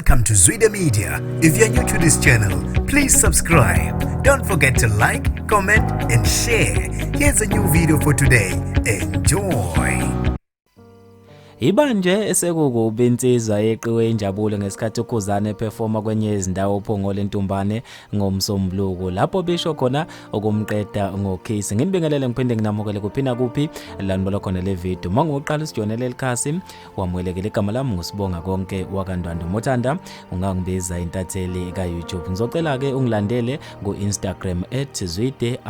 Welcome to Zwida Media. If you're new to this channel, please subscribe. Don't forget to like, comment, and share. Here's a new video for today. Enjoy. Ibanje esekukubi insizwa yeqiwe injabulo ngesikhathi uKhuzani ephefoma kwenye yezindawo uPhongolo eNtumbane ngoMsombuluko lapho bisho khona ukumqeda ngokhisi. Nginibingelele ngiphinde nginamukele kuphi nakuphi la nibona khona le video. Uma ngoqala usijonele likhasi wamukelekile, igama lami ngusibonga konke wakaNdwandwe. Mothanda ungangibiza intatheli ka-YouTube. Ngizocela-ke ungilandele ku-Instagram @zwide_media.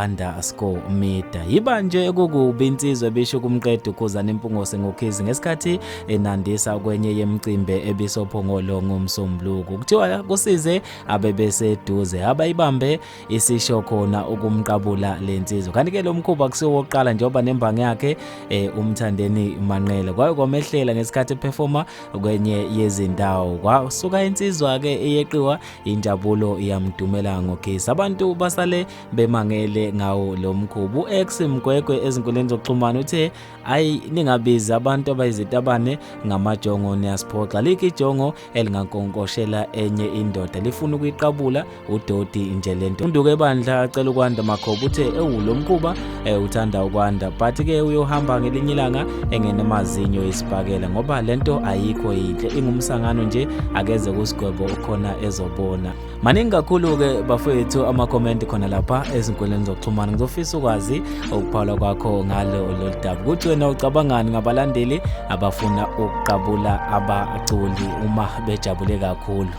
Yiba nje kukubi insizwa ebisho kumqeda uKhuzani Mpungose ngokhizi ngesikhathi enandisa kwenye yemicimbi ebisophongolo ngoMsombuluko. Kuthiwa kusize abebeseduze abayibambe isisho khona ukumqabula lensizwa. Kanti ke lo mkhuba kusiwo wokuqala njengoba nembangi yakhe uMthandeni Manqele kwaye kwamehlela ngesikhathi ephefoma kwenye yezindawo. Kwasuka insizwa ke eyeqiwa injabulo yamdumela ngogesi. Abantu basale bemangele ngawo lo mkhuba. U-X Mgwegwe ezinkundleni zokuxhumana uthe ayi ningabizi abantu abayizitabane ngamajongo, niyasiphoxa. Likho ijongo elingankonkoshela enye indoda lifuna ukuyiqabula udoti nje lento. Unduke ebandla acela ukwanda Makhoba uthe ewu lo mkhuba uthanda ukwanda, but ke uyohamba ngelinye ilanga engenamazinyo isibhakela ngoba lento ayikho yinhle, ingumsangano nje, akeze kusigwebo khona ezobona. Maningi kakhulu ke bafowethu ama-comment khona lapha ezinkundleni zokuxhumana. Ngizofisa ukwazi ukuphawula kwakho ngalo lolu daba, ukuthi wena ucabangani ngabalandeli abafuna ukuqabula abaculi uma bejabule kakhulu.